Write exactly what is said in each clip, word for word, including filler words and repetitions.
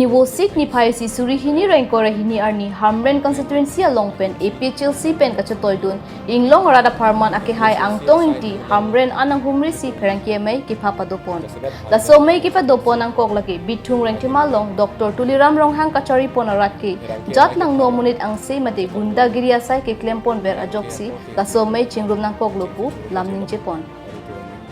Vosik niphai isi suri hini ra ingkoi ra hini arni Hamren constituency along pen A P H L C pen kachetoidun Inglong arat apharman akehai Angtong Ingti Hamren an nanghumri si pherangke amei kepha padopon. Laso amei kepadopon angkok lake Bithung Rengthema along Doctor Tuliram Ronghang kacharipon arat ke jat langno amonit angse mate gundagiri asai keklemponver ajoksi laso amei chingrum nangkoklo pu lam ningjepon.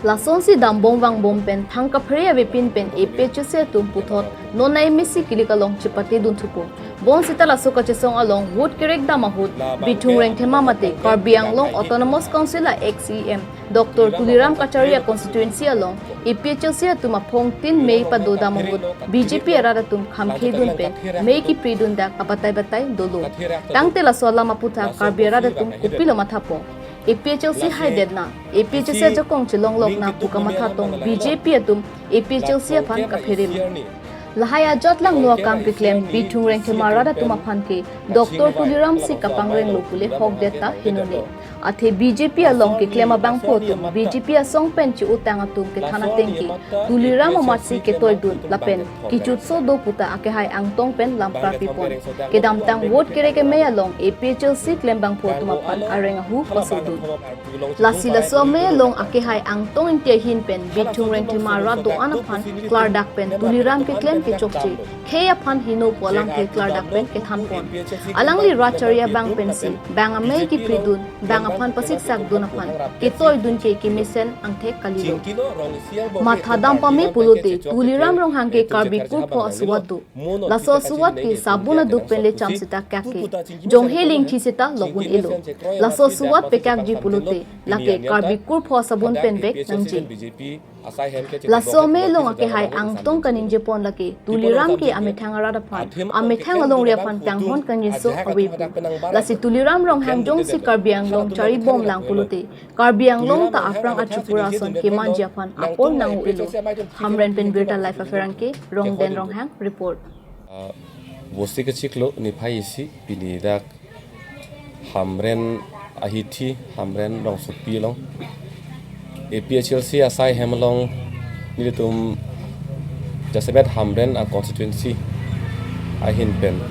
Lasonsi dambom vangbom pen thang kaphere avepin pen A P H L C atum puthot non a-M A C kilik along chepatedun thupo. Bonsita laso kachesong along vote kerek dam ahut Bithung Rengthema mate Karbi Anglong Autonomous Council a ex E M Doctor Tuliram Kachari a constituency along A P H L C atum aphongtin amei padodam ahut B J P arat atum khamkhedun pen amei kepridun dak abatai batai dolo. Tangte laso alam aputhak Karbi arat atum kopilo mathapo. A P H L C haidetna, A P H L C ajakong chelonglokna pu kamatha tong B J P atum A P H L C aphan kaphere ma. Lahai ajat langno akam keklem Bithung Rengthema arat atum aphan ke Doctor Tuliram si kapangrenglo pule hokdet ta henone. Athe B J P along keklem abangphu atum B J P asong pen chi-utang atum kethan ateng ke Tuliram amatsi ketoidun lapen kechutso do puta akehai Angtong pen lam prarpipon. Kedamtang vote kerek amei along A P H L C klembangphu atum aphan areng ahu pasodun. Lasi laso amei along akehai Angtong Ingti ahin pen Bithung Rengthema arat do-an aphan klardak pen Tuliram keklem kechokche khei aphan heno pu alam ke klardak pen kethanpon. Alangli rat chari abang pensi bang amei kepridun, bang aphan pasiksakdun aphan ketoidun ke kemesen angthek kalilo. Mathadam pame pulote Tuliram Ronghang ke Karbi kurpho asuwat do. Laso asuwat ke sabun aduk pen le cham seta kak ke jonghe lingthi seta logun elo. Laso asuwat pekakji pulote lake Karbi kurpho sabun pen bek nangji. Laso amei along akehai Angtong kaningjepon lake Tuliram ke amethang arat aphan, amethang alongri aphan tanghon kangjinso avepo. Lasi Tuliram Ronghang jongsi Karbi Anglong charibomlang pulote Karbi Anglong ta aphrang a-Tripura ason kemanji aphan apor nang-o elo. Hamren pen birta live apherangke Rongden Ronghang report. Ah, Vosik kachiklo niphai isi pini dak Hamren ahithi Hamren rongsopi along A P H L C asai hem along nelitum jasemet Hamren a constituency ahin pen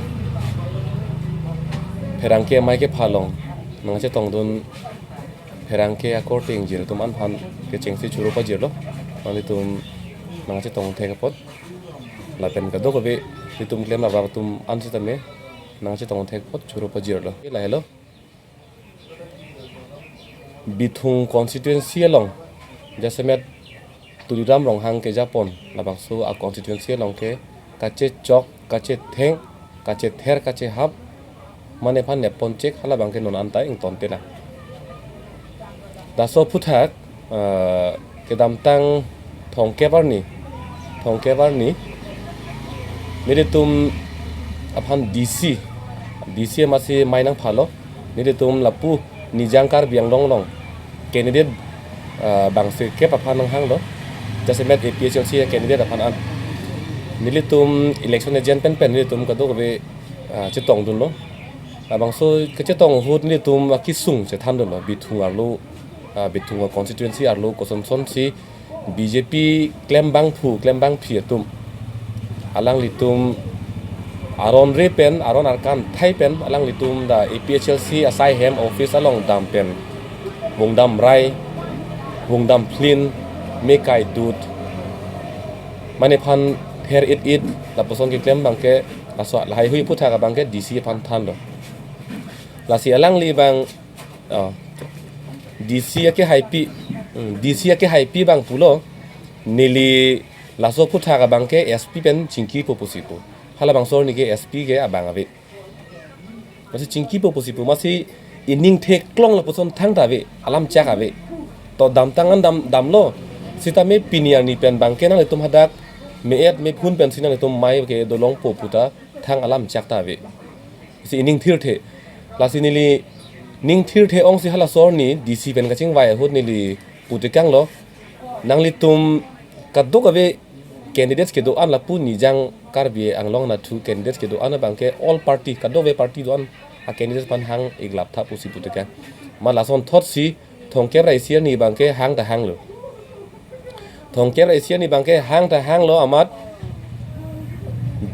pherangke amei kepha along nangchetongdun pherangke akorte ingjir atum an aphan kechengsi choro pajirlo. Nanglitum nangchetong thek apot lapen kadokave itum klem labak atum an sitame nangchetong thek apot choro pajirlo. Lahelo Bithung constituency along jasemet Tuliram Ronghang kejapon labangso a constituency along ke kachechok, kachetheng, kachether, kachehap mane aphan neppon chek halabang ke non anta ingtonte na. Laso aphuthak, eh, kedamtang thomkep arni, thomkep arni nelitum aphan D C, D C amatsi amei nangphalo, nelitum lapu Nijang Karbi Anglong along candidate, ah, bangsi kep aphan nanghanglo. Jasemet A P H L C candidate aphan an nelitum election agent pen pen nelitum kadokave, ah, chetongdunlo. Labangso kachetong ahut nelitum akesung chethandunlo. Bithung arlo, ah, Bithung constituency arlo kosonsonsi B J P klembangphu, klembangphi atum alanglitum aron re pen, aron arkan thai pen alanglitum dak A P H L C asai hem office along dam pen vungdam rai, vungdam phlin, me kaidut mane aphan ther it it lapuson keklem abangke laso lahaihui aphuthak abangke D C aphan thanlo. Lasi alangli abang, oh, D C akehaipi, hmm, D C akehaipi abang pulo, neli laso aphuthak abangke S P pen chingkipo pusi pu. Halabangso arni ke S P ke abang ave. Amatsi chingkipo pusi pu, amatsi ining theklong lapuson thangta ave, alam chak ave. To damtang an dam, damlo. Sitame pini arni pen abangke nanglitum hadak me-et mephun pensi nanglitum amei ke dolongpo puta thang alam chakta ave. Si ining thirthe. Lasi neli ning thirthe ongsi halaso arni D C pen kachingvai ahut neli putekanglo. Nanglitum kadokave candidates kedo-an lapu Nijang Karbi Anglong anatthu candidates kedo-an abangke all party, kadokave party do-an a candidates aphan hang-ik laptha pusi putekang. Amat lasonthotsi thomkep ra isi arni abangke hang ta hanglo. Thomkep ra isi arni abangke hang ta hanglo amat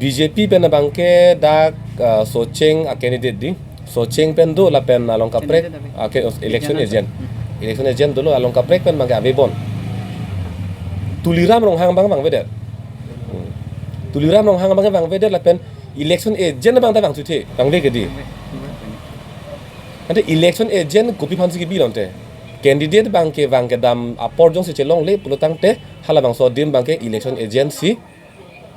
B J P pen abangke dak, ah, Socheng a candidate di. Socheng pen do lapen along kaprek, candidate ave, ah, ke, election agent. Agent. Hmm. Election agent dolo, along kaprek pen abangke avebom. Tuliram Ronghang abang vangvedet. Hmm. Tuliram Ronghang abangke vangvedet lapen election agent abang ta vangthu the, vangve ke di. Ante election agent kopi aphansi kebi lo ante? Candidate abangke vang kedam apor jongsi chelongle pulotangte halabangso adim abangke election agent si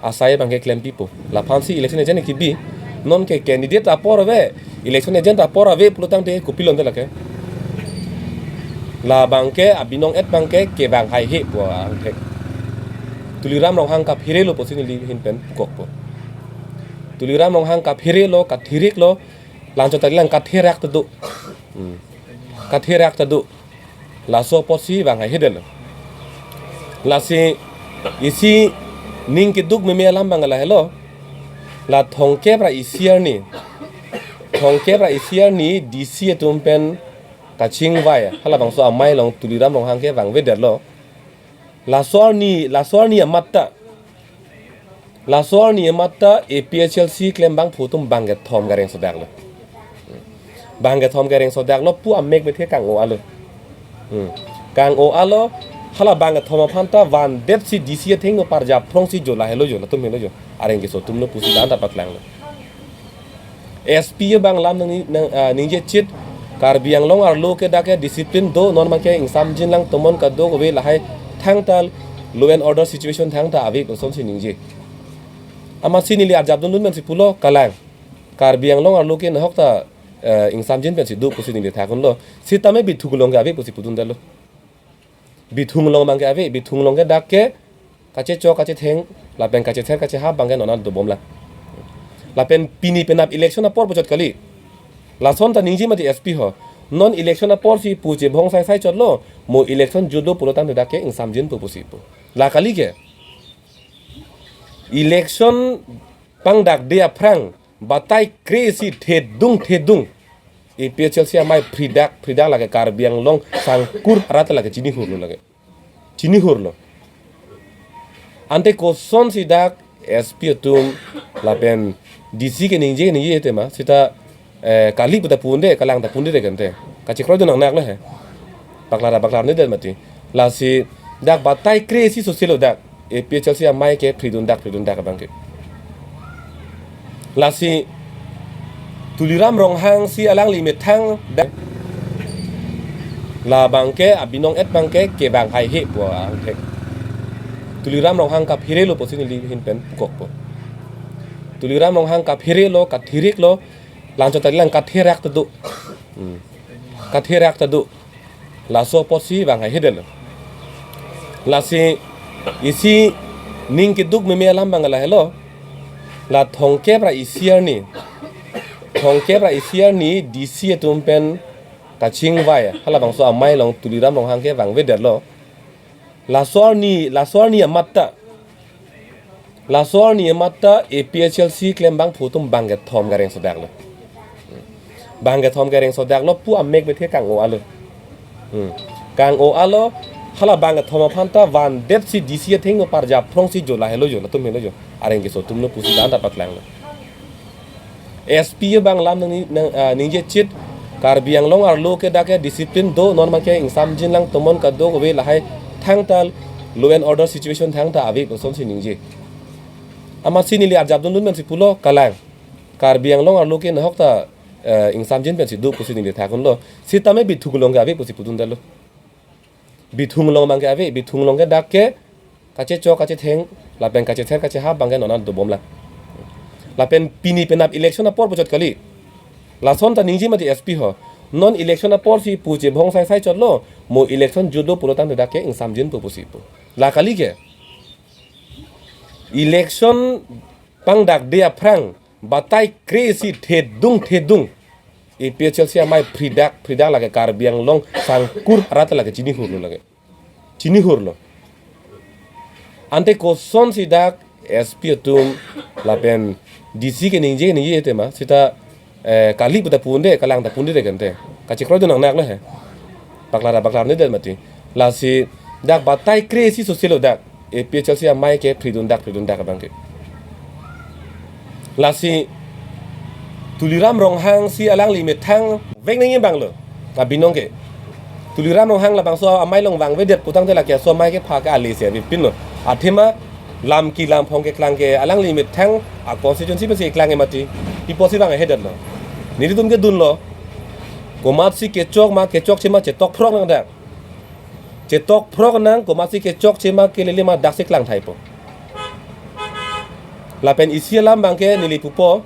asai abangke klempipo. Laphansi election agent kebi. Nonke candidate apor ave, election agent apor ave pulotangte kopilo ante lake? Labangke abinong-et abangke kevang haihe pu angthek. Tuliram Ronghang kaphere lo pusi neli ahin pen pukokpo. Tuliram Ronghang kaphere lo, kathirik lo, langchot tali lang katherak ta do. Hmm. Katherak ta do. Laso apotsi vang haihedetlo. Lasi isi ning keduk meme alam abang lahelo. La thomkep ra isi arni, thomkep ra isi arni D C atum pen kachingvai halabangso amei along Tuliram Ronghang ke vangvedetlo. Laso arni, laso arni amat ta, laso arni amat ta A P H L C klembangphu atum bang kethom kareng sodak lo. Bang kethom kareng sodak lo pu amek bethe kang-o-a lo. Hmm. Kang-o-a lo, hala bang kethom aphan ta vandetsi D C athengno parjap phrongsi jo, lahelo jo, latum helo jo. Areng keso atumlo pusi dan ta paklanglo. S P abang lam nang, nang, ah, ningje chit, Karbi Anglong arlo ke dak ke discipline do, non abangke ingsamjin lang tomon kadokave lahai thangta law and order situation thangta ave pu asonsi ningje. Amatsi neli arjap dundun pensi pulo, kalang. Karbi Anglong arlo ke nahok ta, eh, ingsamjin pensi do pusi neli thakdunlo. Sitame Bithung along ke ave pusi pudundetlo. Bithung along abangke ave, Bithung along ke dak ke kachechok kachetheng lapen kachether kachehap abangke non an dobom lang. Lapen pini penap election apor puchot kali. Lason ta ningje mati S P ho. Non election aporsi pu chebhong saisai chotlo, mo election jutlo pulotangte dak ke ingsamjinpo pusi pu. La kali ke. Election pangdakde aphrang batai kre isi thedung thedung A P H L C amei phridak phridak lake Karbi Anglong sangkur arat lake chinihurlo lake. Chinihurlo. Ante kosonsi dak S P atum lapen D C ke ningje ningje tema sita, eh, kali puta punde, kalang ta punde de kante. Kachekroi do nangnak lo he. Paklar paklar ni det mati. Lasi dak batai kre isi soselo dak A P H L C amei ke phridundak phridundak abangke. Lasi Tuliram Ronghang si alangli methang dak. Labangke abinong-et abangke kevang haihe pu angthek. Tuliram Ronghang kaphere lo pusi neli ahin pen pukokpo. Tuliram Ronghang kaphere lo, kathirik lo, langchot tali lang katherak ta do. Hmm. Katherak ta do. Laso apotsi vang haihedetlo. Lasi isi ning keduk meme alam abang lahelo. La thomkep ra isi arni, thomkep ra isi arni D C atum pen kachingvai halabangso amei along Tuliram Ronghang ke vangvedetlo. Laso arni, laso arni amat ta, laso arni amat ta A P H L C klembangphu atum bang kethom kareng sodak lo. Bang kethom kareng sodak lo pu amek bethe kang-o-a lo. Hmm. Kang-o-a lo, hala bang kethom aphan ta vandetsi D C athengno parjap phrongsi jo, lahelo jo, latum helo jo. Areng keso atumlo pusi dan ta paklanglo. S P abang lam nang, nang, ah, ningje chit, Karbi Anglong arlo ke dak ke discipline do, non abangke ingsamjin lang tomon kadokave lahai thangta law and order situation thangta ave pu asonsi ningje. Amatsi neli arjap dundun pensi pulo, kalang. Karbi Anglong arlo ke nahok ta, eh, ingsamjin pensi do pusi neli thakdunlo. Sitame Bithung along ke ave pusi pudundetlo. Bithung along abangke ave, Bithung along ke dak ke kachechok kachetheng lapen kachether kachehap abangke non an dobom lang. Lapen pini penap election apor puchot kali. Lason ta ningje mati S P ho. Non election aporsi pu chebhong saisai chotlo, mo election jutlo pulotangte dak ke ingsamjinpo pusi pu. La kali ke. Election pangdakde aphrang batai kre isi thedung thedung A P H L C amei phridak phridak lake Karbi Anglong sangkur arat lake chinihurlo lake. Chinihurlo. Ante kosonsi dak S P atum lapen D C ke ningje ningje tema sita, eh, kali puta punde, kalang ta punde de kante. Kachekroi do nangnak lo he. Paklar paklar ni det mati. Lasi dak batai kre isi soselo dak A P H L C amei ke phridundak phridundak abangke. Lasi Tuliram Ronghang si alangli methang vek nangji abang lo. Abinong ke Tuliram Ronghang labangso amei along vangvedet putangte lake aso amei kepha ke ale si avepinlo. Athema lam kelam phong keklang ke alangli methang a constituency pensi keklang ke mati. Pi apotsi vangvedetlo? Nelitum kedunlo. Komatsi kechok ma kechokche ma chetok phrok nang dak. Chetok phrok nang, komatsi kechokche ma kelele ma daksi klang thaipo. Lapen isi alam abang ke neli pupo.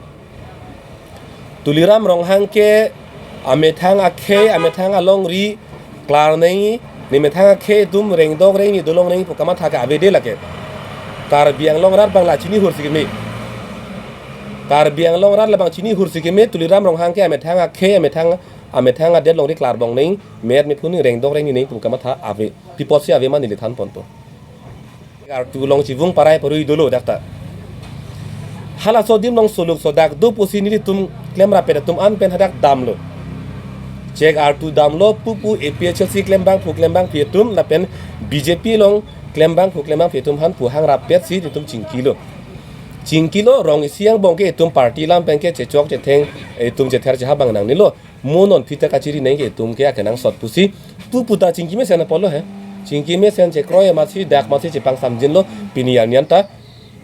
Tuliram Ronghang ke amethang akhei, amethang alongri klar nangji, ne methang akhei atum rengdok rengni dolong nangji pu kamatha ke avede lake. Karbi Anglong arat abang la chinihur si keme. Karbi Anglong arat labang chinihur si keme, Tuliram Ronghang ke amethang akhei, amethang, amethang adet alongri klarbong nangji, me-et mephu nangji, rengdok rengni nangji pu kamatha ave. Pi apotsi ave ma neli than ponpo. Artu along chivung parai parui dolo dak ta. Halaso adim along soluk sodak do pusi nelitum klemrappet atum an pen hadak damlo. Chek artu damlo pupu A P H L C klembangphu klembangphi atum lapen B J P along klembangphu klembangphi atum aphan pu hangrappet si nelitum chingkilo. Chingkilo, rong isi angbong ke itum party alam pen ke chechok chetheng, itum chether cheha abang nangnelo. Mo non aphi ta kachiri nangji ke itum ke akenangsot pusi pupu ta chingki mesen apotlo he. Chingki mesen chekroi amatsi dak amatsi chepangsamjinlo, pini arni an ta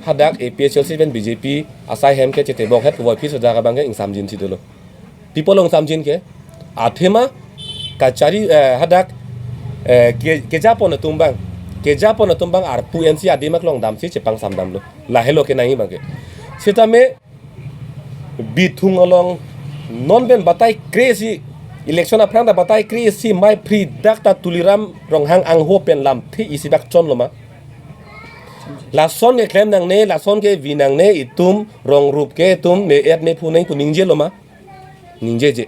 hadak A P H L C pen B J P asai hem ke chetebok het puvoiphit so dak abang ke ingsamjin si dolo. Pi apot along ingsamjin ke? Athema kachari, eh, hadak, eh, ke, kejapon atum abang. Kejapon atum abang arpu N C adim aklong damsi chepangsam damlo. Lahelo kenangji abang ke. Sitame Bithung along non pen batai kre si, election aphrang ta batai kre si mei phri dak ta Tuliram Ronghang angho pen lamthe isi bak chonlo ma? Lason keklem nangne, lason kevi nangne, itum rong rup ke itum me-et mephu nangji pu ningjelo ma? Ningjeje.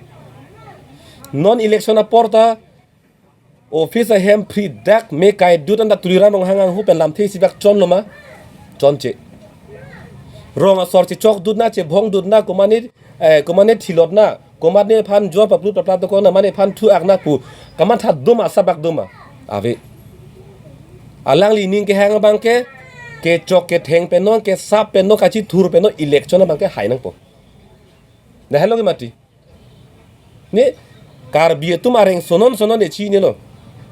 Non election apor ta office ahem phri dak me kaidut anta Tuliram Ronghang angho pen lamthe isi bak chonlo ma? Chonche. Rong asor chechokdut na, chebhongdut na, komatne, eh, komatne thilot na, komatne aphan jor paplut paplat dokok na, mane aphan thu-ak na pu kamatha do ma, asap bak do ma? Ave. Alangli ning kehang abang ke, kechok ketheng pen non, kesap pen non, kachithur pen non, election abang ke hai nangpo. Lahelo ke mati. Ne Karbi atum areng sonon sonon e chinilo.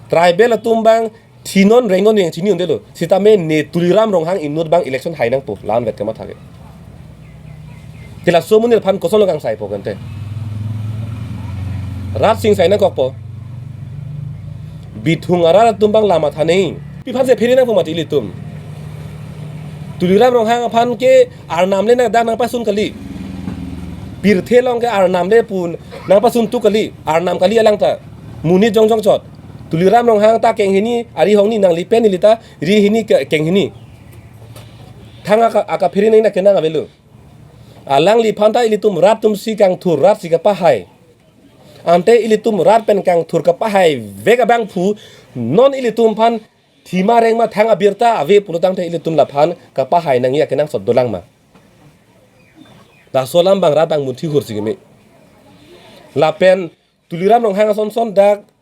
Tribal atum abang thinon rengnon yang chini un-elo. Sitame ne Tuliram Ronghang inut abang election hai nangpo, la-an vet kamatha ke. Ke laso amonit aphan kosonlo kangsaipo kante? Rat singsai nangkokpo. Bithung arat atum abang la matha nangji. Pi aphan si phere nangpo mati ilitum? Tuliram Ronghang aphan ke arnam le nang dak nangpasun kali. Pirthe along ke arnam le pu nangpasun tu kali. Arnam kali alang ta. Monit jongjong chot. Tuliram Ronghang ta keng hini, ari hongni, nangli pen neli ta ri hini ke, keng hini. Thang aka, akaphere nangji na kenang avelo. Alangliphan ta ilitum rat atum si kangthur, rat si kapahai. Ante ilitum rat pen kangthur kapahai vek abangphu, non ilitum aphan thima reng ma thang abirta ave pulotangte ilitum laphan kapahai nangji akenangsot dolang ma? Laso alam abang rat abang munthi hur si keme. Lapen Tuliram Ronghang ason son dak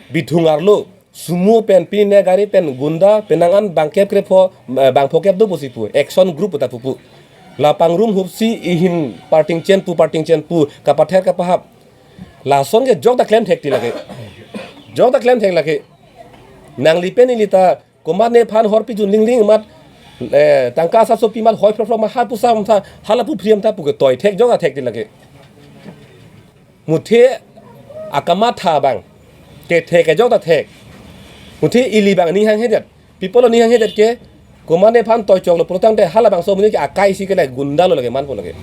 Bithung arlo, sumo pen, pine gari pen, gunda penang an bangkep krepho, eh, bangphokep do pusi pu, action group ta pupu. La pangrum hupsi ihin parting chen pu, parting chen pu, kapather kapahap. Lason ke jok ta klem thek ti lake. Jok ta klem thek lake. Nangli pen neli ta komatne aphan hor pijun lingling amat, eh, tangka saso pi amat hoi phro phro ma ha pu sam tha, hala pu phriam tha pu ke toi thek jok ta thek ti lake. Muthe akamatha abang ke thek ke jok ta thek. Muthe ili abang ning hanghedet. Pi apotlo ning hanghedet ke? Komatne aphan toi choklo pulotangte halabangso amonit ke akai si ke la gunda lo lake, manpo lake.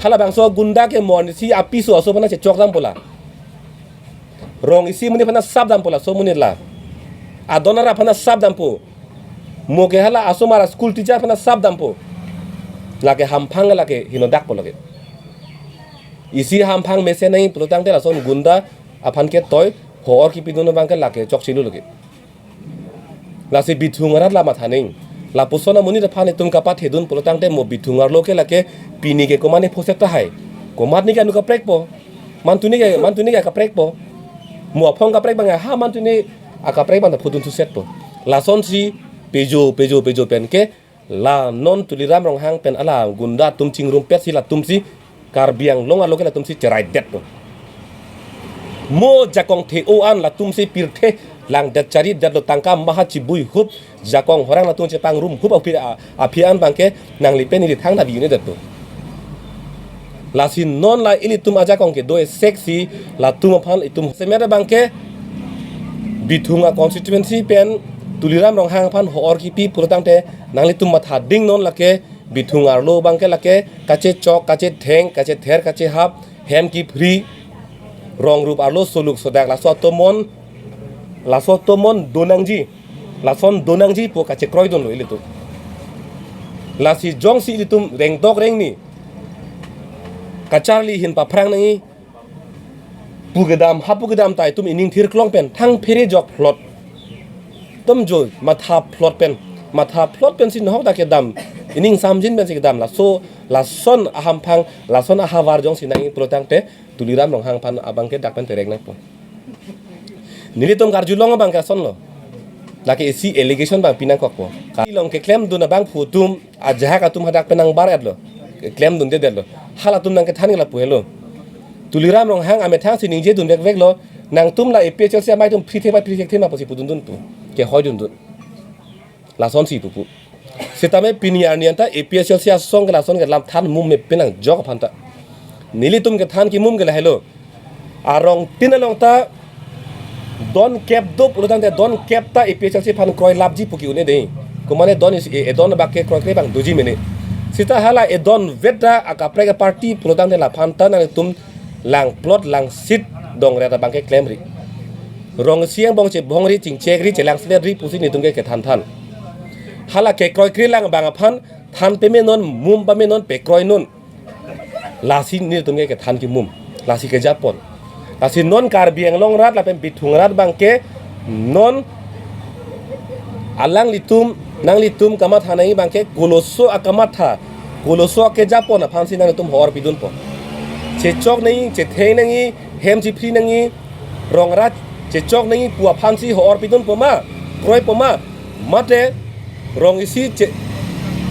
Halabangso gunda ke mo arnisi apiso aso aphan chechok dampo la. Rong isi amonit aphan sap dampo laso amonit la. Adon arap aphan sap dampo. Mo ke hala asomar school teacher aphan sap dampo. Lake hamphang lake hinodakpo lake. Isi hamphang mesen nangji pulotangte lason gunda aphan ke toi hor kipidun abang ke lake chokchelo lake. Lasi Bithung arat la matha nangji. Lapuson amonit aphan itum kapathedun pulotangte mo Bithung arlo ke lake pini ke komatne phoset tahai. Komatne ke anu kaprekpo. Mantuni ke, mantuni ke kaprekpo. Mo aphong kaprek abang ha mantuni akaprek abang ta phudun thusetpo. Lasonsi pejo, pejo, pejo pen ke La non Tuliram Ronghang pen ala gunda atum chingrumpet si latum si Karbi Anglong arlo ke latum si cherai det to. Mo jakong the-o an latum si pirthe lang det chari det lo, tangka maha chibui hup, jakong horang latum chepangrum hup aphi, a-, aphi an abangke nangli pen ili thangta bi-un-e det to. Lasi non la ilitum ajakong kedo esek si latum aphan itum semet abangke Bithung a constituency pen Tuliram Ronghang aphan ho-or kipi pulotangte nanglitum matha ding non lake Bithung arlo abangke lake kachechok, kachetheng, kachether, kachehap, hem kiphri, rong rup arlo soluk sodak laso atomon, laso atomon donangji, lason donangji pu kachekroi dunlo ilitum. Lasi jongsi ilitum rengdok rengni kacharli ahin paphrang nangji pu kedam, ha pu kedam ta itum ining thirklong pen thang phere jok phlot. Tomjo matha phlot pen, matha phlot pen si nohok ta kedam, ining samjin pen si kedam, laso, lason ahamphang, lason ahavar jongsi nangji pulotangte Tuliram Ronghang aphan abangke dak pen terek nangpo. Nelitum karjulong abangke asonlo. Lake isi allegation abang pinangkokpo. Kalong keklem dun abangphu atum, ajahak atum hadak pen nangbar-et lo. Keklem dunde det lo. Halatum nangkethan ke lapu helo. Tuliram Ronghang amethang si ningje dun vekvek lo. Nangtum la A P H L C amei atum phri thema phri thek thema pusi pudun dun pu. Kehoi dun dun. Lasonsi pupu. Sitame pini arni anta A P H L C asong ke lason ke lam than mum me penang jok aphan ta. Nelitum kethan kemum ke lahelo. Arongtin along ta don kep do pulotangte don kep ta A P H L C aphan kroilapji pu ke-un-e dei. Komane don is, e, edon abangke kroikre abang doji mene. Sita hala edon vet ta akaprek aparty pulotangte laphan ta nangtum lang plot lang seat dongret abangke klemri. Rong isi angbong chebhongri, chingchekri, chelangseletri pusi nelitum ke kethan than. Hala kekroikre lang abang aphan than pame non, mum pame non, pekroi non. Lasi nelitum ke kethan kemum. Lasi kejapon. Lasi non Karbi Anglong arat lapen Bithung arat abangke non alanglitum, nanglitum kamatha nangji abangke koloso akamatha, koloso akejapon aphansi nanglitum ho-or pidunpo. Chechok nangji, chetheng nangji, hem chiphri nangji, rong rat chechok nangji pu aphansi ho-or pidunpo ma, kroipo ma, mate rong isi che-,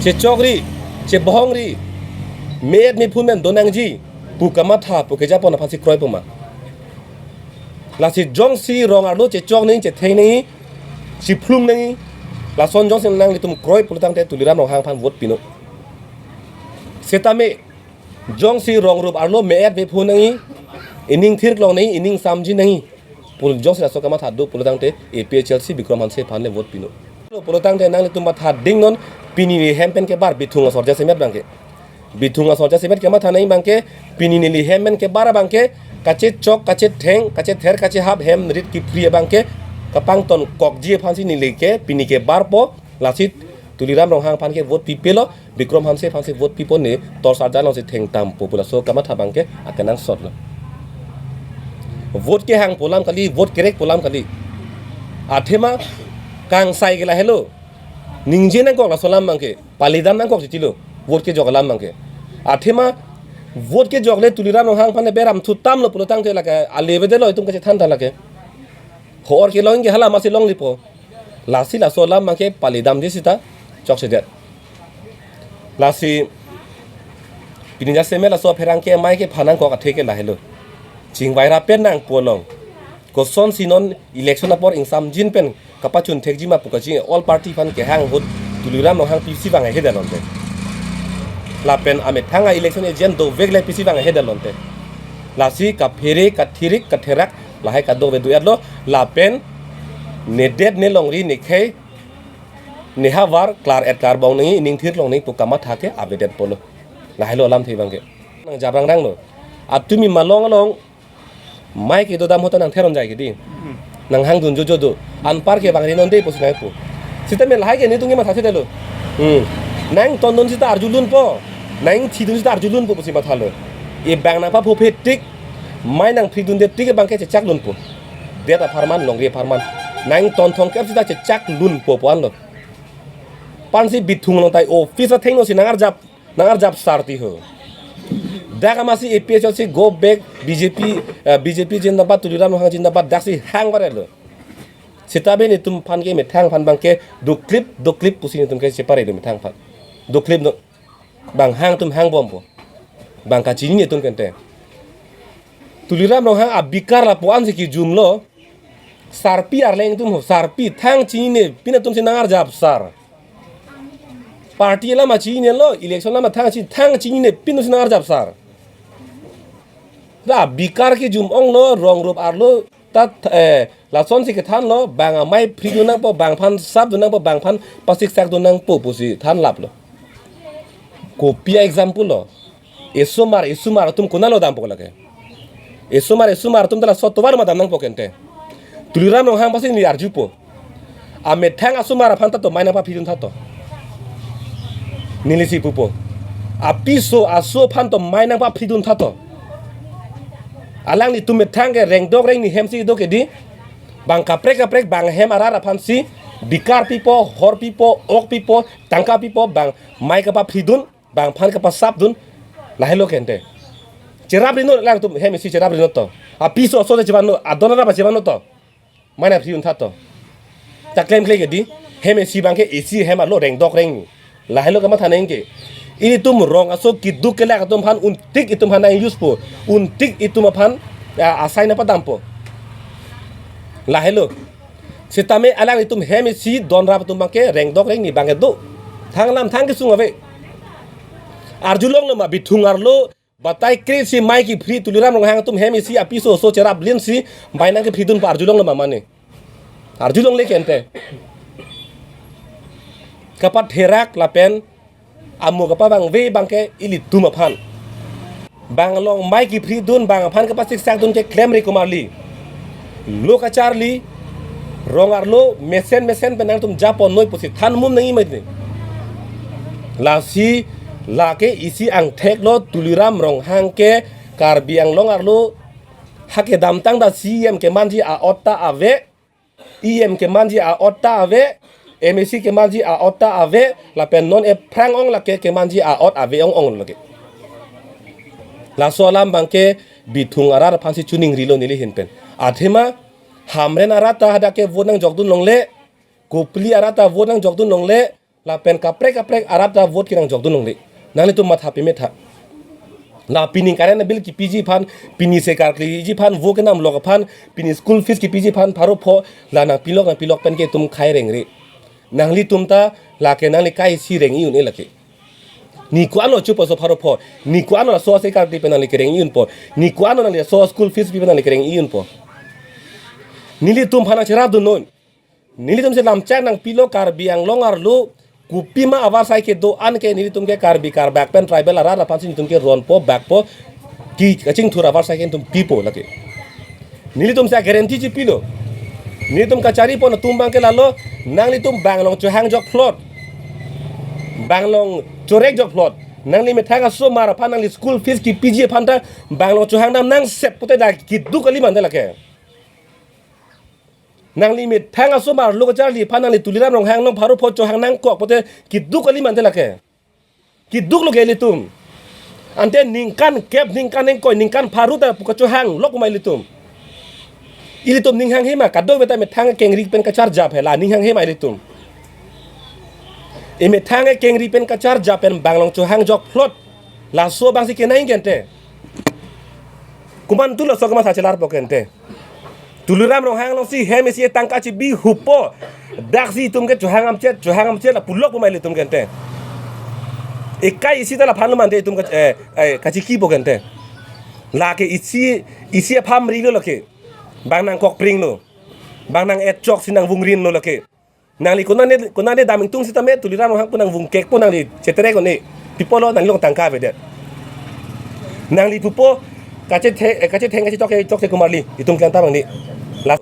chechokri, chebhongri, me-et mephu men donangji pu kamatha pu kejapon aphansi kroipo ma. Lasi jongsi rong arlo chechok nangji, chetheng nangji, chiphlung nangji, lason jongsi nanglitum kroi pulotangte Tuliram Ronghang aphan vote pinon. Setame jongsi rong rup arlo me-et mephu nangji, ining thirklong nangji, ining samji nangji pu jongsi laso kamatha do pulotangte A P H L C Bikram Hanse aphan le vote pinon. Pulotangte nanglitum matha ding non, pini neli hem pen kebar Bithung asor jasemet abangke. Bithung asor jasemet kematha nangji abangke, pini neli hem pen kebar abangke, kachechok, kachetheng, kachether, kachehap hem rit kiphri abangke kapangtonkokji aphansi neli ke pini kebarpo, lasi Tuliram Ronghang aphan ke vote pipelo, Bikram Hanse aphansi vote pipo, ne torsar jalong si thengtampo pu laso kamatha abangke akenangsot lo. Vote kehangpo alam kali, vote kerekpo alam kali. Athema kangsai ke lahelo. Ningje nangkok laso alam abangke, palidam nangkok titi lo, vote kejok alam abangke. Athema vote kejok le Tuliram Ronghang aphan le beram thutam lo pulotangte lake, ale bede lo itum kachethan ta lake. Ho-or kelong ke hala masi longlipo. Lasi laso alam abangke palidamji sita choksedet. Lasi pini jasemet laso apherangke amei kephan nangkok athe ke lahelo. Chingvai ra pen nangpo along. Kosonsi non election apor ingsamjin pen kapachun thekji ma pu kaching all party aphan kehang ahut Tuliram Ronghang pisi vang ahe dalonte. Lapen amethang a-election agent dovek le pisi vang ahe dalonte. Lasi kaphere, kathirik, katherak, lahai kadove do-et lo, lapen nedet, nelongri, nekhei, nehavar klar-et klarbong nangji, ining thirklong nangji pu kamatha ke avedetpo lo. Lahelo alamthe abangke. Nang jabrangrang lo. Atumi malong along mei kedo dam ahut ta nang theron jai ke dei. Nanghang dun jojo do. Anpar ke bang rinon dei pusi nangpu. Sitame lahai ke netum ke matha thedetlo. Hmm. Nangtondun sita arjulunpo. Nangthidun sita arjulunpo pusi mathalo. E bang nangpaphophe tik, mei nangphridunde tik abangke chechaklunpo. Det apharman, longri apharman. Nangton thomkep sita chechaklunpo pu anlo. Pansi Bithung along ta office athengno si nang-arjap, nang-arjap sarti ho. Dak amatsi A P H L C go back, B J P, eh, B J P zindabad, Tuliram Ronghang zindabad, daksi hang varetlo. Sitame netum aphan ke methang aphan abangke doklip, doklip pusi netum ke chepare do methang aphan. Doklip no. Bang hang atum hangbompo. Bang kachinine atum kente. Tuliram Ronghang abikar lapu-an si kijumlo. Sarpi arleng atum ho, sarpi thang chinine pin atum si nangarjap sar. Party alam chinine lo, election alam thang chi, thang chinine pin atum si nangarjap sar. Ra bikar kijum onglo, rong rup arlo, tat, eh, lason si kethanlo, bang amei phridun nangpo, bang aphan sapdun nangpo, bang aphan pasiksak dun nangpo pusi thanlaplo. Kopi a-example lo. Esomar, esomar atum konatlo dampo lake. Esomar, esomar atum ta laso tovar ma dam nangpo kente. Tuliram Ronghang aphansi neli arjupo. Amethang asomar aphan ta to mei nangpaphridun tha to. Neli si pupo. Apiso aso aphan to mei nangpaphridun tha to. Alanglitum methang ke rengdok rengni hem si do ke di. Bang kaprek kaprek bang hem arat aphansi bikar pipo, hor pipo, ok pipo, tangka pipo, bang mei kapaphridun, bang aphan kapasapdun, lahelo kente. Cherap rinot alangtum hem isi cherap rinot to. Apiso aso ta chevanno, adon arap chevanno to. Mei nangphridun tha to. Ta klemkle ke di, hem isi bang ke isi hem arlo rengdok rengni. Lahelo kamatha nang ke. Ilitum rong aso keduk kelak atum aphan untik itum aphan nang-use po. Untik itum aphan, ah, asai nangpadampo. Lahelo. Sitame alanglitum hem isi don rap atum bang ke rengdok rengni bang ke do. Thang lam thang kesung ave. Arjulonglo ma Bithung arlo batai kre si mei kiphri Tuliram Ronghang atum hem isi apiso aso cherap lin si mei nangkephridunpo, arjulonglo ma mane. Arjulongle kente. Kapatherak lapen amo kapavangve bang ke ilitum aphan. Bang along mei kiphridun, bang aphan kapasiksakdun ke klemre komarli. Lo kacharli, rong arlo mesen mesen pen nangtum japon noi pusi than mum nangji mati. Lasi lake isi angthek lo, Tuliram Ronghang ke Karbi Anglong arlo ha kedamtang ta C E M kemanji a-ot ta ave, E M kemanji a-ot ta ave, M A C kemanji a-ot ta ave, lapen non ephrang ong lake kemanji a-ot ave ong ong lake. Laso alam bang ke Bithung arat aphansi chuning rilo neli ahin pen. Athema Hamren arat ta hadak ke vote nangjokdun longle, Kopili arat ta vote nangjokdun longle, lapen kaprek kaprek arat ta vote kenangjokdun longle. Nanglitum matha peme tha. La pini current bill kipiji aphan, pini se karkliji aphan, vo kenam lok aphan, pini school fees kipiji aphan pharo pho, la nangpilok nangpilok pen ke itum khai rengre. Nanglitum ta lake nangli kai isi reng-i un-e lake. Ni ko-an lo chupo so pharo pho, ni ko-an lo so se karkli pen nangli kereng-i unpo, ni ko-an lo nangli so school fees pi pen nangli kereng-i unpo. Nelitum aphan nangcherapdun non. Nelitum si lamchak nangpilo, Karbi Anglong arlo kopima avarsai kedo-an ke nelitum ke Karbi Karbak pen tribal arat aphansi nelitum ke ronpo bakpo, ki kachingthur avarsai ke nelitum pipo lake. Nelitum si guarantee chipilo. Nelitum kacharipo atum bang ke lalo, nanglitum bang along chohang jokphlot, bang along chorek jokphlot. Nangli methang asomar aphan, nangli school fees kipiji aphan ta bang along chohang dam nang sep pute dak keduk kali mante lake. Nangli methang asomar lo kacharli aphan nangli Tuliram Ronghang along pharo pho chohang nangkok pute keduk kali mante lake. Keduk lo ke ilitum. Ante ningkan kep, ningkan ingkoi, ningkan pharo ta pu kachohang lok ma ilitum. Ilitum ning hanghe ma, kadokave ta methang kengri pen kacharjap he, la ning hanghe ma ilitum. E methang kengri pen kacharjap pen bang along chohang jokphlot. Laso bang si kenang kente. Komantu laso kematha chelarpo kente. Tuliram Ronghang alongsi hem isi tangka chibi hupo. Daksi itum ke chohang amchet, chohang amchet la pulok pu ma ilitum kente. Ekai isi ta laphan lo mante itum ke, eh, eh, kachikipo kente. Lake isi, isi aphan rilo lake. Bang nangkokpring lo. Bang nang-etchok si nangvungrin lo lake. Nangli konane, konane dam ingtung sitame Tuliram Ronghang pu nangvungkekpo, nangli cheterek un-e. Pi apotlo, nangli along tangka avedet. Nangli pupo kachetheng, eh, kachetheng kachechok kechok che komarli. Itum klem ta bang ni. La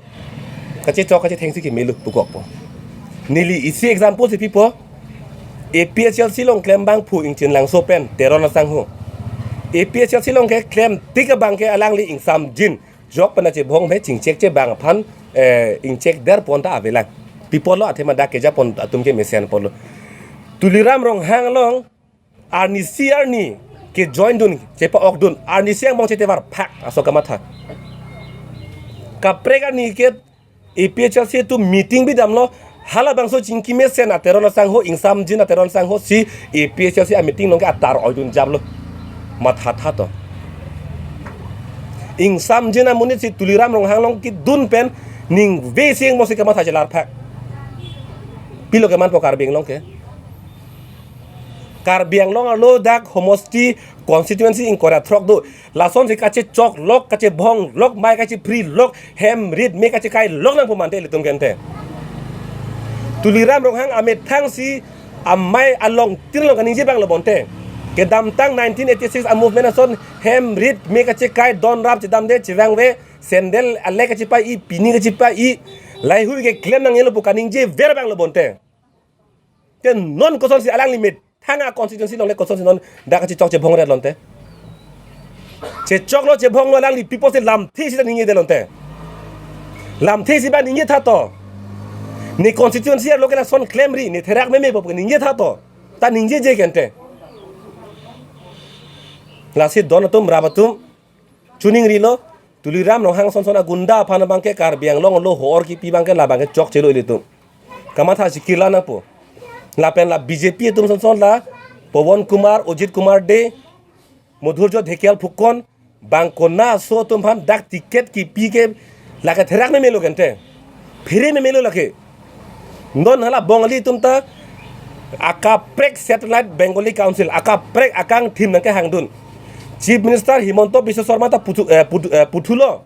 kachechok kachetheng si kemelo pukokpo. Neli isi example si pipo. A P H L C along klembangphu Ingchin Langso pen Teron asangho. A P H L C along ke klemtik abang ke alangli ingsamjin jok pen achebong phe chingchek chebang aphan, eh, ingchekder pon ta avelang. Pi apotlo, athema dak kejapon atum ke mesen apotlo. Tuliram Ronghang along arnisi arni kejoindun, chepa-okdun, arnisi angbong chetevar phak aso kamatha. Kaprek arni ke A P H L C atum meeting bi damlo, Halabangso chingki mesen a Teron asangho, ingsamjin a Teron asangho si A P H L C a meeting along ke atar oidun japlo. Mathatha to. Ingsamjin amonit si Tuliram Ronghang along kedun pen ningve sing mo si kamatha chelar phak. Pilo kemanpo Karbi Anglong ke. Karbi Anglong arlo dak homosti constituency ingkoi ra throk do. Lasonsi kachechoklok, kachebhonglok, mei kacheprilok, hem rit me kachekai lok nangpo mante ilitum ke ante. Tuliram Ronghang amethang si amei along tin along kaningje abang lo bonte. Kedamtang nineteen eighty-six a movement ason hem rit me kachekai don rap chedamde chevangve sandal ale kachepai-i, pini kachepai-i, laheihui keklem nangnelo pu kaningje ver abang lo bonte. Te non kosonsi alangli methang a constituency alongle kosonsi non dak kachechok chebhongre lonte. Chechoklo chebhonglo alangli pi apotsi lamthe sita ningjedet lonte. Lamthe si ba ningjetha to. Ne constituency arlo ke lason klemri, ne therak memepo pu ningjetha to. Ta ningjeje ke ante. Lasi don atum rap atum chuningrilo, Tuliram Ronghang sonson agunda aphan abangke Karbi Anglong arlo hor kipi abangke labangke chokchelo ilitum. Kamatha si kirla nangpo. Lapen la B J P atum sonson la Pawan Kumar, Ajit Kumar Dey, Madhurjot Dhekal Phukan, bang kona aso atum aphan dak ticket kipi ke lake therak memelo ke ante. Phere memelo lake. Non hala Bongali atum ta akaprek satellite Bengali Council, akaprek akangthim nangkehangdun. Chief Minister Himanta Biswa Sarma ta puthu, eh, puthu, eh, puthulo.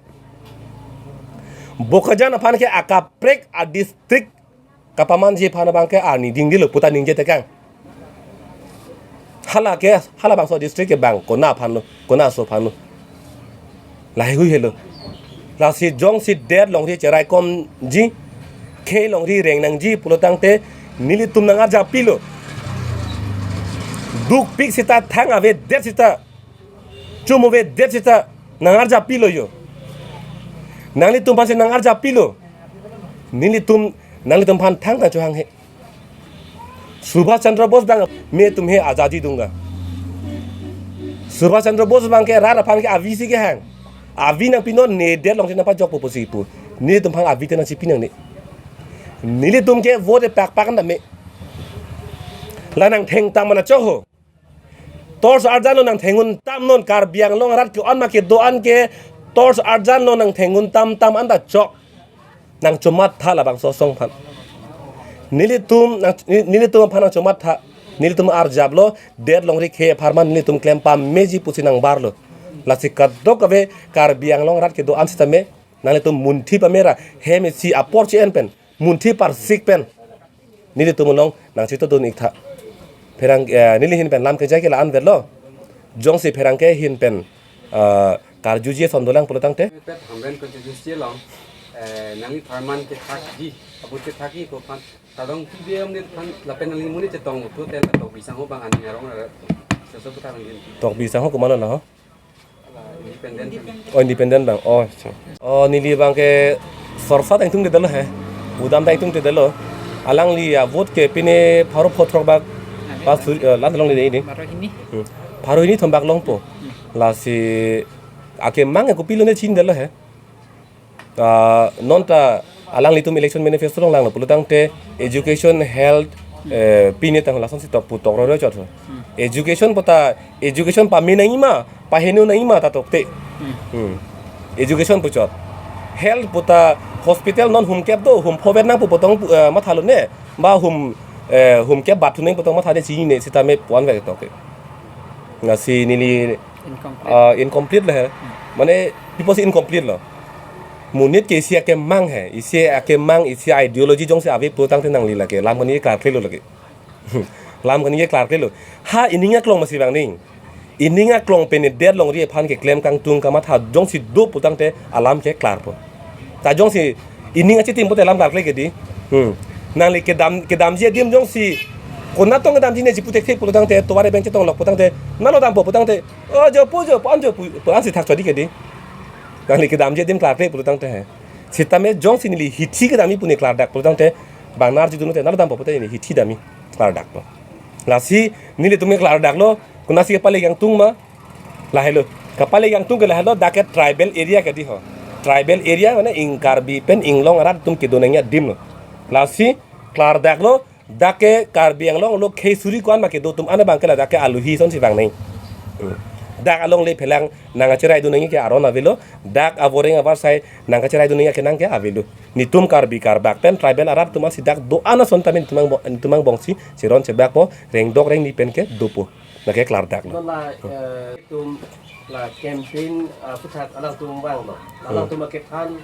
Bokajan aphan ke akaprek a district kapamanji aphan abangke arni dingdilo puta ningjetekang. Hala ke, halabangso district ke bang kona aphanlo, kona aso aphanlo. Laheihui helo. Lasi jongsi det longri cheraikomji, khei longri reng nangji pulo tangte nelitum nangarjapilo. Dukpik sita thang avedet sita, chum avedet sita nangarjapilo yo. Nanglitum aphansi nangarjapilo. Nelitum, nanglitum aphan thangta chohanghe. Subhash Chandra Bose bang, "मैं तुम्हें आज़ादी दूंगा।" Subhash Chandra Bose abangke rat aphan ke avi si kehang. Avi nangpinon, ne det longri nangpajokpo pusi pu. Nelitum aphan avi te nangchipi nangne. Nelitum ke vote pakpak anta me. La nangthengtam mana chok ho. Torch arjanlo, nangtheng-un tamnon, Karbi Anglong arat ke-on ma kedo-an ke torch arjanlo, nangtheng-un tamtam anta chok. Nangchomatha labangso asong aphan. Nelitum nang, nelitum aphan nangchomatha. Nelitum arjaplo, det longri khei apharman nelitum klem pameji pusi nangbarlo. Lasi kadokave Karbi Anglong arat kedo-an sitame nanglitum munthi pamera, hem isi apor che-en pen, munthi parsik pen nelitum along nangchitodun iktha. Pherang, eh, neli ahin pen lam kejai ke la-an verlo. Jongsi pherangke ahin pen, eh, karjuji ason dolang pulo tangte. Pet Hamren constituency along, eh, nangli apharman kethakji, abut kethakji ko aphan, tadong T B M ni aphan lapen nangli monit chetong tu tel Tokbi Sangho bang aning arong ra. Soso puthak nangli. Tokbi Sangho komatlo ho? Independent. Oh, independent bang. Oh, acha. Oh, neli abangke sorsa ta ingtungtedetlo he. Udam ta ingtungtedetlo. Alangli avote ke pine pharo phothrok bak pas, eh, lan longle dei ni. Pharo hini. Hmm. Pharo hini thom bak longpo. Lasi akemang ke kopilo ne chinidetlo he. Ah, non ta alanglitum election manifesto along langlo pulo tangte education, health, eh, pine tang lasonsi tok pu tok roi roi chot ho. Hmm. Education puta, education pame nangjima, paheno nangjima ta tokte. Hmm. Hmm. Education pu chot. Health puta hospital non hum kep do, hum phover nangpo pu tong pu, eh, mathalo ne. Ba hum, eh, hum kep bathuneng pu tong mathane chinine sitame puan vek tokte. Lasi neli, incomplete. Ah, incomplete lo he. Hmm. Mane, pi apotsi incomplete lo. Monit ke isi akemang he, isi akemang, isi ideology jongsi ave pulo tangte nangli lake lam kaningje klarklelo lake. Lam kaningje klarklelo. Ha ining aklong masi bang ning. Ining aklong pen ne det longri aphan keklem kangtung kamatha jongsi do pulo tangte alam ke klarpo. Ta jongsi ining achitim pote alam klarkle ke dei. Hmm. Nangli kedam, kedamji adim jongsi kona tong kedamji ne chipu thekthe pulo tangte, tovar abeng chetonglok pulo tangte, nalo dampo pulo tangte, "Oh, jo pu, jo pu, an jo pu," pu ansi thak chodi ke dei. Nangli kedamji adim klarkle pulo tangte he. Sitame jongsi neli hithi kedamji pu ne klardak pulo tangte, bang nar jidun te nalo dampo pute neli hithi damji klardakpo. Lasi nelitum ke klardaklo, konatsi kepale kangtung ma, lahelo. Kepale kangtung ke lahelo, dak ke tribal area ke dei ho. Tribal area mane ing Karbi pen inglong arat atum kedo nangji adim lo. Lasi klardaklo, dak ke Karbi Anglong lo khei suri ko-an ma kedo atum an abang ke ladak ke aluhi asonsi vang nang. Hmm. Dak alongle phelang nangkacherai dun nangji ke aron avelo, dak avoreng avarsai nangkacherai dun nangji akenang ke avelo. Netum Karbi Karbak pen tribal arat atum ansi dak do-an ason tame netum angbong, netum angbongsi cheron chebakpo, rengdok rengni pen ke dopo. Lake klardaklo. Non la, eh, tum la campaign, ah, aphuthak alangtum vanglo. Hmm. Alangtum akethan,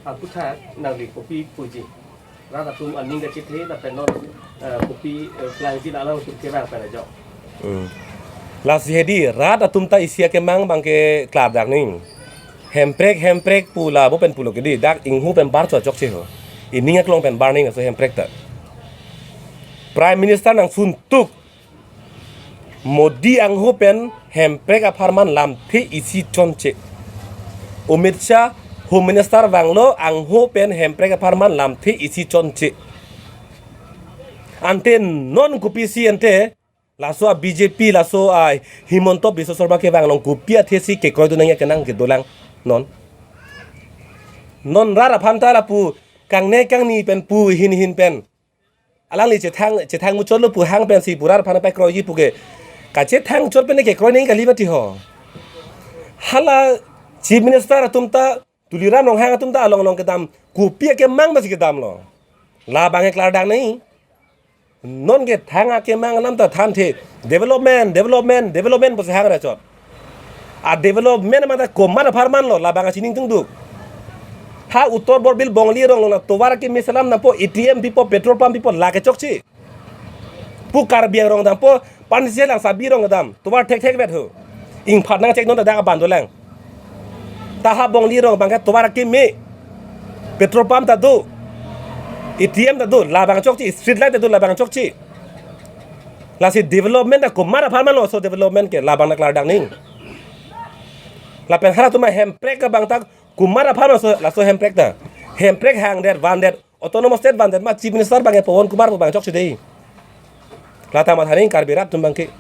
ah, aphuthak nangli kopi puji. Rat atum aning kachethe lapen non, eh, kopi, eh, plangji la alangtum kevang pen ajok. Hmm. Lasi hedi rat atum ta isi akemang abang ke klardak nang. Hemprek, hemprek pu la bo pen pulo ke di, dak inghu pen bar cho chokche ho. Ining aklong pen bar nang laso hemprek ta. Prime Minister nangsun tuk. Modi angho pen hemprek apharman lamthe isi chonche. Amit Shah Home Minister vanglo, angho pen hemprek apharman lamthe isi chonche. Ante non kopisi ante, laso a B J P, laso a Himanta Biswa Sarma kevang along kopi athesi kekroi dun nangji akenang kedolang non. Non rat aphan ta lapu kangne kangni pen pu hin hin pen. Alangli chethang, chethang muchotlo pu hang pensi pu rat aphan pai kroiji pu ke. Kachethang chot pen kekroi nangji kali mati ho. Hala Chief Minister atum ta, Tuliram Ronghang atum ta along along kedam, kopi akemang masi kedamlo. Labang ke klardak nang. Non ke thang akemang alam ta thanthe. Development, development, development pusi hang ra chot. A development mata komat apharmanlo, labang achining tungduk. Ha Uttar Borbil Bongli arong along na tovar akeme selam dampo, A T M pipo, petrol pump pipo, lake chokche. Pu Karbi Anglong dampo, Pansi Langsabi arong dam, tovar thekthek vet ho. Ingphat nangchek non ta dak aban dolang. Ta ha Bongli arong abang ke tovar akeme, petrol pump ta do, A T M ta do, labang chokche, street light ta do, labang chokche. Lasi development ta komat apharmanlo, laso development ke labang ta klardak nang. Lapen halatum ahemprek abang ta komat apharmanlo laso, laso hemprek ta. Hemprek hangdet vandet, Autonomous State vandet ma Chief Minister abang ke Pawan Kumar pu abang chokche dei. Lata matha nang Karbi rat atum abang ke.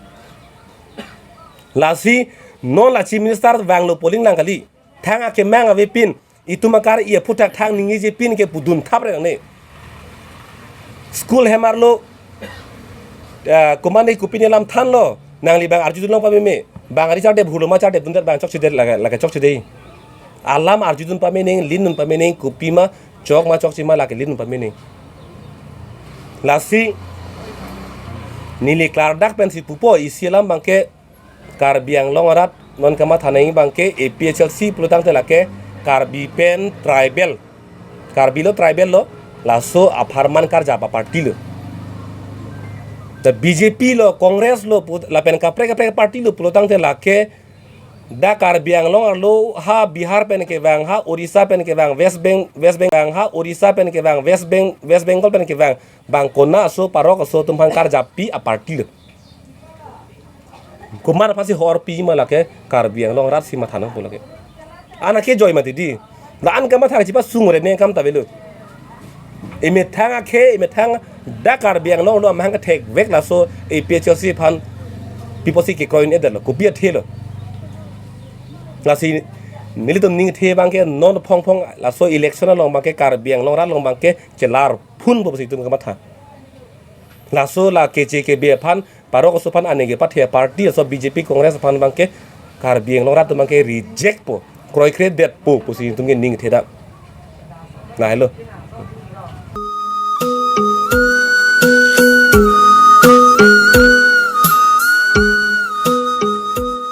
Lasi non la Chief Minister vanglo pu aling lang kali. Thang akemang avepin, itum akar-i aphuthak thang ningjeje pin ke pudun thap re nangne. School hem arlo, ah, komat ne kopi ne alam thanlo, nangli abang arjudun long pameme, bang ari chardep hulo ma chardep dundet abang chokchedet lake, lake chokche dei. Alam arjudun pame nang, lindun pame nang, kopi ma chok ma chokche ma lake lindun pame nang. Lasi neli klardak pensi pupo, isi alam abang ke Karbi Anglong arat non kamatha nangji abang ke A P H L C pulotangte lake Karbi pen tribal. Karbi lo tribal lo, laso apharman karjap aparty lo. Ta B J P lo, Congress lo, pu-, lapen kaprek kaprek party lo pulotangte lake dak Karbi Anglong arlo ha Bihar pen kevang, ha Orissa pen kevang, West Beng-, West Beng-, ha Orissa pen kevang, West Beng-, West Bengal pen kevang, bang kona aso parok aso atum aphan karjappi aparty lo. Komat aphansi hor pi ma lake Karbi Anglong arat si matha nangpo lake. An akejoi mati di. La-an kamatha chipasung re ne kam ta avelo. Emethang akhei, emethang dak Karbi Anglong lo amahang kethekvek laso A P H L C aphan piposi kekroi un-edetlo. Kopi athe lo. Lasi nelitum ningthe abang ke non phong phong laso election along abang ke Karbi Anglong arat along abang ke chelar phunpo pusi itum kamatha. Laso la keche kebe aphan, parok aso aphan aning kepathe aparty aso B J P Congress aphan abang ke Karbi Anglong arat atum abang ke rejectpo, kroikredetpo pusi itum ke ningthe dak. Lahelo.